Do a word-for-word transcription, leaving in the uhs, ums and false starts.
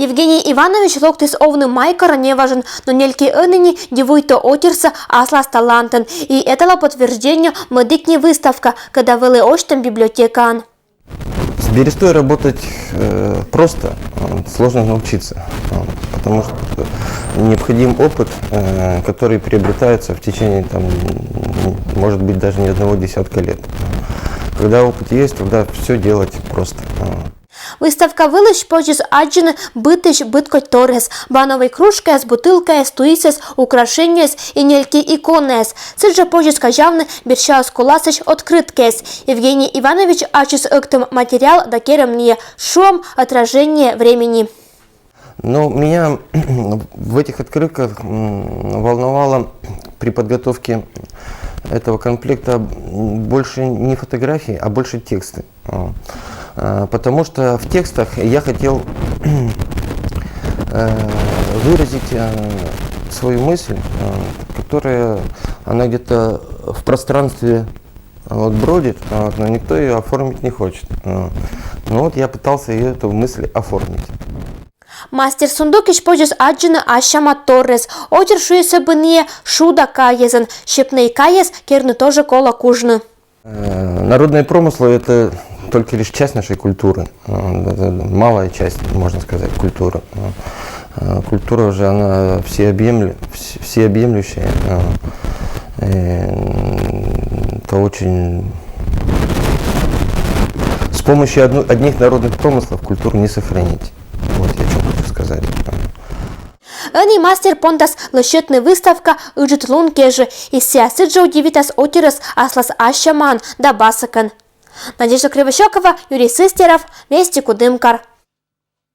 Евгений Иванович локтіс овны майкӧрӧн неважӧн, но нелькӧ ӧні дивуйтӧ отерсӧ аслас талантӧн. И этала подтвержденнё мӧдікни выставка, кӧда вӧлі осьтӧм библиотекаын. С берестой работать э, просто, э, сложно научиться, э, потому что необходим опыт, э, который приобретается в течение, там, может быть, даже не одного десятка лет. Когда опыт есть, тогда все делать просто. Выставка вылысь позис аддзыны быдысь быдкодь торъяс: бановӧй кружкаяс, бутылкаяс, туисъяс, украшениеяс и нелькӧ иконаяс. Сідзжӧ позис казявны берсяыс коласӧсь открыткаяс. Евгений Иванович ачыс ӧктӧм материал да керӧмнійӧ шуӧм «Отражение времени». Но меня в этих открытках волновало при подготовке этого комплектов больше не фотографии, а больше тексты. Потому что в текстах я хотел выразить свою мысль, которая она где-то в пространстве вот, бродит, вот, но никто ее оформить не хочет. Вот. Ну вот я пытался ее эту мысль оформить. Мастер сундукысь позис аддзыны ассяма торъяс. Отир шуис ӧбинъяс шуда кайязӧн. Сьӧпнӧй кайяс керны тоже колӧ кужны. Народные промыслы — это только лишь часть нашей культуры, малая часть, можно сказать, культуры. Культура же, она всеобъемлю, всеобъемлющая. Это очень... С помощью одних народных промыслов культуру не сохранить. Вот я что хочу сказать. Ӧні мастер пондас лӧсьӧдны выставка ыджыд лун кежӧ, и сійӧ сідзжӧ удивитас отирӧс аслас ассямаӧн да басӧкӧн. Надежда Кривощёкова, Юрий Сыстеров, Вести Кудымкар.